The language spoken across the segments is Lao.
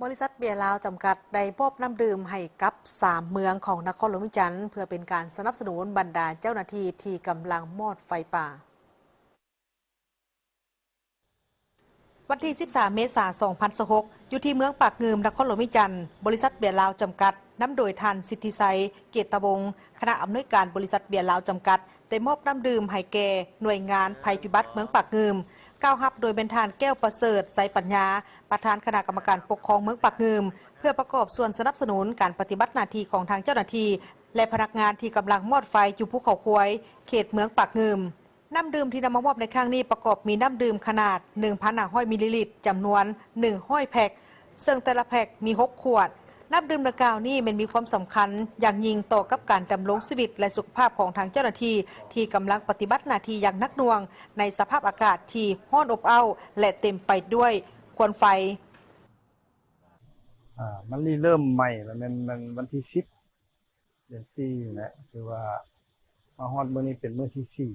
ບໍລິສັດເບຍລາວຈຳກັດໄດ້ມອບນ້ຳດື່ມໃຫ້ກັບສາມເມືອງຂອງນະຄອນຫຼວງວຽງຈັນ ເພື່ອເປັນການສະໜັບສະໜູນບັນດາເຈົ້າໜ້າທີ່ທີ່ກຳລັງມອດໄຟປ່າ. ວັນທີສິບສາມ ເມສາ ສອງພັນຊາວຫົກ ຢູ່ທີ່ເມືອງປາກງື່ມ ນະຄອນຫຼວງວຽງຈັນ, ບໍລິສັດເບຍລາວຈຳກັດ ນຳໂດຍທ່ານ ສິດທິໄຊ ເກດຕະວົງ, ຄະນະອຳນວຍການບໍລິສັດເບຍລາວຈຳກັດ ໄດ້ມອບນ້ຳດື່ມໃຫ້ແກ່ໜ່ວຍງານໄພພິບັດເມືອງປາກງື່ມ, ກ່າວຮັບໂດຍແມ່ນທ່ານ ແກ້ວປະເສີດ ໄຊປັນຍາ, ປະທານຄະນະກຳມະການປົກຄອງເມືອງປາກງື່ມ, ເພື່ອປະກອບສ່ວນສະໜັບສະໜູນການປະຕິບັດໜ້າທີ່ຂອງທາງເຈົ້າໜ້າທີ່ ແລະ ພະນັກງານທີ່ກຳລັງມອດໄຟຢູ່ພູເຂົາຄວາຍ, ເຂດເມືອງປາກງື່ມ. ນ້ຳດື່ມທີ່ນຳມາມອບໃນຄັ້ງນີ້ປະກອບມີນ້ຳດື່ມຂະໜາດ ໜຶ່ງພັນຫ້າຮ້ອຍມິນລີລິດ ຈຳນວນ ໜຶ່ງຮ້ອຍແພັກ, ເຊິ່ງແຕ່ລະແພັກມີຫົກຂວດ. ນ້ຳດື່ມດັ່ງກ່າວນີ້ແມ່ນມີຄວາມສຳຄັນຢ່າງຍິ່ງຕໍ່ກັບການດຳລົງຊີວິດ ແລະ ສຸຂະພາບຂອງທາງເຈົ້າໜ້າທີ່ ທີ່ກຳລັງປະຕິບັດໜ້າທີ່ຢ່າງໜັກໜ່ວງ ໃນສະພາບອາກາດທີ່ຮ້ອນອົບເອົ້າ ແລະ ເຕັມໄປດ້ວຍຄວັນໄຟ. ອາ ມັນລິເລີ່ມໄໝ້ລະແມ່ນ ແມ່ນວັນທີສິບ ເດືອນສີ່ນີ້ແຫຼະ ຖືວ່າມາຮອດມື້ນີ້ເປັນມື້ທີສີ່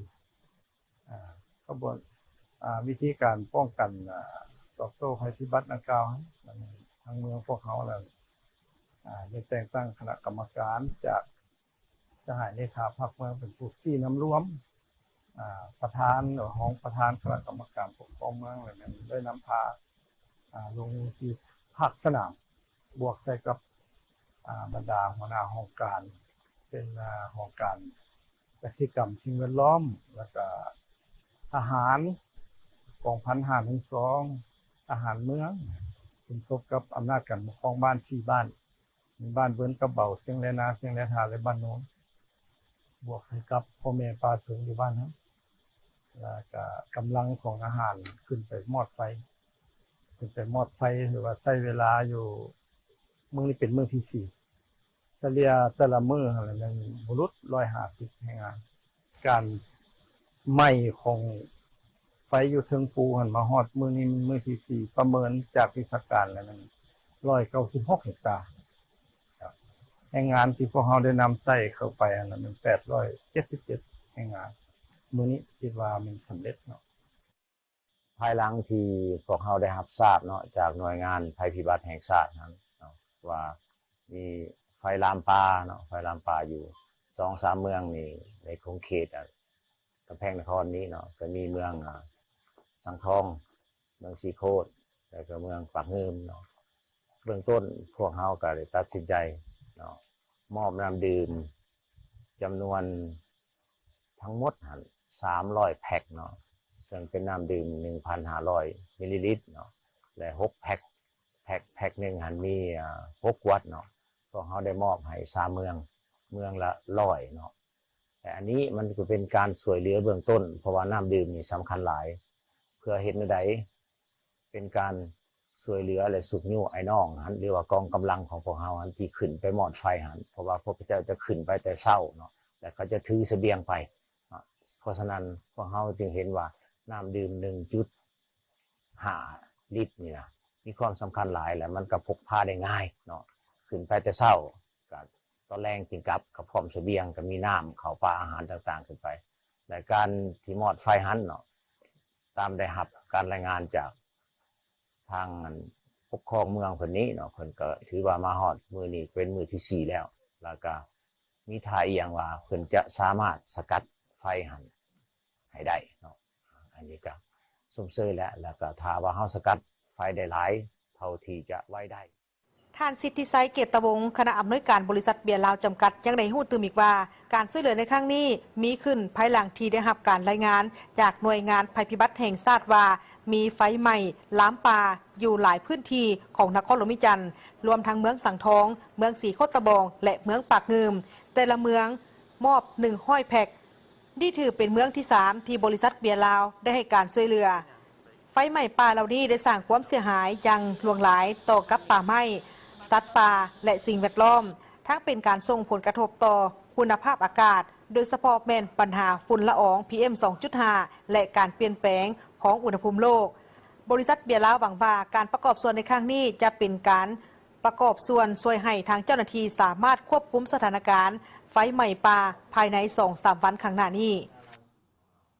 ອາ ຂະບວນ ອາ ວິທີການປ້ອງກັນ ອາ ຕອບໂຕ້ໄພພິບັດດັ່ງກ່າວ ທາງເມືອງພວກເຮົານັ້ນ ອາ ໄດ້ແຕ່ງຕັ້ງຄະນະກຳມະການຈາກສະຫາຍເລຂາພັກເມືອງເປັນຜູ້ຊີ້ນຳລວມ ອາ ປະທານ ແລະ ຮອງປະທານຄະນະກຳມະການປົກຄອງເມືອງ ແລະ ໄດ້ນຳພາ ອາ ລົງທີ່ພາກສະໜາມ ບວກໃສ່ກັບ ອາ ບັນດາຫົວໜ້າຫ້ອງການ ເຊັ່ນ ອາ ຫ້ອງການກະສິກຳສິ່ງແວດລ້ອມ ແລ້ວກະທະຫານ ກອງພັນຫ້າໜຶ່ງສອງ ທະຫານເມືອງ ສົມທົບກັບອຳນາດການປົກຄອງບ້ານສີ່ບ້ານ ມີບ້ານເວີນກະເບົາ, ຊຽງແລນາ, ຊຽງແລທາ ແລະ ບ້ານໂນນ ບວກໃສ່ກັບພໍ່ແມ່ປ່າເຊີງຢູ່ບ້ານເຮົາ ແລ້ວກະກຳລັງຂອງທະຫານຂຶ້ນໄປມອດໄຟ ຂຶ້ນໄປມອດໄຟ ຫຼືວ່າໃຊ້ເວລາຢູ່ ມື້ນີ້ເປັນມື້ທີສີ່ ສະເລ່ຍແຕ່ລະມື້ຫັ້ນແມ່ນບໍ່ຫຼຸດຮ້ອຍຫ້າສິບແຮງງານ. ການໄໝ້ຂອງໄຟຢູ່ເທິງພູຫັ້ນ ມາຮອດມື້ນີ້ມື້ທີສີ່ ປະເມີນຈາກວິຊາການແລ້ວແມ່ນຮ້ອຍເກົ້າສິບຫົກເຮັກຕາ. ແຮງງານທີ່ພວກເຮົາໄດ້ນຳໃຊ້ເຂົ້າໄປຫັ້ນນະ ແມ່ນແປດຮ້ອຍເຈັດສິບເຈັດແຮງງານ. ມື້ນີ້ຄິດວ່າແມ່ນສຳເລັດເນາະ. ພາຍຫຼັງທີ່ພວກເຮົາໄດ້ຮັບຊາບເນາະ ຈາກໜ່ວຍງານໄພພິບັດແຫ່ງຊາດຫັ້ນເນາະ ວ່າມີໄຟລາມປ່າເນາະ ໄຟລາມປ່າຢູ່ສອງສາມເມືອງນີ້ ໃນຂົງເຂດ ອາ ກຳແພງນະຄອນນີ້ເນາະ ກໍມີເມືອງ ອາ ສັງທອງ, ເມືອງສີໂຄດ ແລ້ວກໍເມືອງປາກງື່ມເນາະ. ເບື້ອງຕົ້ນພວກເຮົາກໍໄດ້ຕັດສິນໃຈເນາະ ມອບນ້ຳດື່ມຈຳນວນທັງໝົດຫັ້ນສາມຮ້ອຍແພັກເນາະ ເຊິ່ງເປັນນ້ຳດື່ມໜຶ່ງພັນຫ້າຮ້ອຍມິນລີລິດເນາະ ແລະ ຫົກແພັກ ແພັກ ແພັກໜຶ່ງຫັ້ນມີ ອາ ຫົກຂວດເນາະ. ພວກເຮົາໄດ້ມອບໃຫ້ສາມເມືອງ ເມືອງລະຮ້ອຍເນາະ. ແລະ ອັນນີ້ມັນກໍເປັນການຊ່ວຍເຫຼືອເບື້ອງຕົ້ນ ເພາະວ່ານ້ຳດື່ມນີ້ສຳຄັນຫຼາຍ ເພື່ອເຮັດແນວໃດເປັນການຊ່ວຍເຫຼືອ ແລະ ຊຸກຍູ້ອ້າຍນ້ອງຫັ້ນ ຫຼືວ່າກອງກຳລັງຂອງພວກເຮົາຫັ້ນ ທີ່ຂຶ້ນໄປມອດໄຟຫັ້ນ ເພາະວ່າພວກເຂົາເຈົ້າຈະຂຶ້ນໄປແຕ່ເຊົ້າເນາະ ແລະ ເຂົາຈະຖືສະບຽງໄປເນາະ. ເພາະສະນັ້ນ ພວກເຮົາຈຶ່ງເຫັນວ່ານ້ຳດື່ມໜຶ່ງຈຸດ ຫ້າລິດນີ້ນະ ມີຄວາມສຳຄັນຫຼາຍ ແລະ ມັນກໍພົກພາໄດ້ງ່າຍເນາະ ຂຶ້ນໄປແຕ່ເຊົ້າ ກໍຕອນແລງຈຶ່ງກັບ ກໍພ້ອມສະບຽງ ກໍມີນ້ຳ ເຂົ້າປາ ອາຫານຕ່າງໆຂຶ້ນໄປ. ແລະ ການທີ່ມອດໄຟຫັ້ນເນາະ ຕາມໄດ້ຮັບການລາຍງານຈາກທາງອັນປົກຄອງເມືອງເພິ່ນນີ້ເນາະ ເພິ່ນກໍຖືວ່າມາຮອດມື້ນີ້ເປັນມື້ທີສີ່ແລ້ວ ແລ້ວກໍມີທ່າອ່ຽງວ່າເພິ່ນຈະສາມາດສະກັດໄຟຫັ້ນໃຫ້ໄດ້ເນາະ. ອັນນີ້ກໍຊົມເຊີຍແຫຼະ ແລ້ວກໍຖ້າວ່າເຮົາສະກັດໄຟໄດ້ຫຼາຍເທົ່າທີ່ຈະໄວໄດ້. ທ່ານ ສິດທິໄຊ ເກດຕະວົງ ຄະນະອຳນວຍການບໍລິສັດເບຍລາວຈຳກັດ ຍັງໄດ້ຮູ້ຕື່ມອີກວ່າ ການຊ່ວຍເຫຼືອໃນຄັ້ງນີ້ມີຂຶ້ນພາຍຫຼັງທີ່ໄດ້ຮັບການລາຍງານຈາກໜ່ວຍງານໄພພິບັດແຫ່ງຊາດວ່າ ມີໄຟໄໝ້ລາມປ່າຢູ່ຫຼາຍພື້ນທີ່ຂອງນະຄອນຫຼວງວຽງຈັນ ລວມທັງເມືອງສັງທອງ, ເມືອງສີໂຄດຕະບອງ ແລະ ເມືອງປາກງື່ມ, ແຕ່ລະເມືອງມອບໜຶ່ງຮ້ອຍແພັກ. ນີ້ຖືເປັນເມືອງທີສາມທີ່ບໍລິສັດເບຍລາວໄດ້ໃຫ້ການຊ່ວຍເຫຼືອ. ໄຟໄໝ້ປ່າເຫຼົ່ານີ້ໄດ້ສ້າງຄວາມເສຍຫາຍຢ່າງຫຼວງຫຼາຍຕໍ່ກັບປ່າໄມ້, ສັດປ່າ ແລະ ສິ່ງແວດລ້ອມ, ທັງເປັນການສົ່ງຜົນກະທົບຕໍ່ຄຸນນະພາບອາກາດ, ໂດຍສະເພາະແມ່ນບັນຫາຝຸ່ນລະອອງ ພີເອັມ ສອງຈຸດຫ້າ ແລະ ການປ່ຽນແປງຂອງອຸນຫະພູມໂລກ. ບໍລິສັດເບຍລາວຫວັງວ່າ ການປະກອບສ່ວນໃນຄັ້ງນີ້ຈະເປັນການ ປະກອບສ່ວນຊ່ວຍໃຫ້ທາງເຈົ້າໜ້າທີ່ສາມາດຄວບຄຸມສະຖານະການໄຟໄໝ້ປ່າພາຍໃນສອງສາມວັນຂ້າງໜ້ານີ້.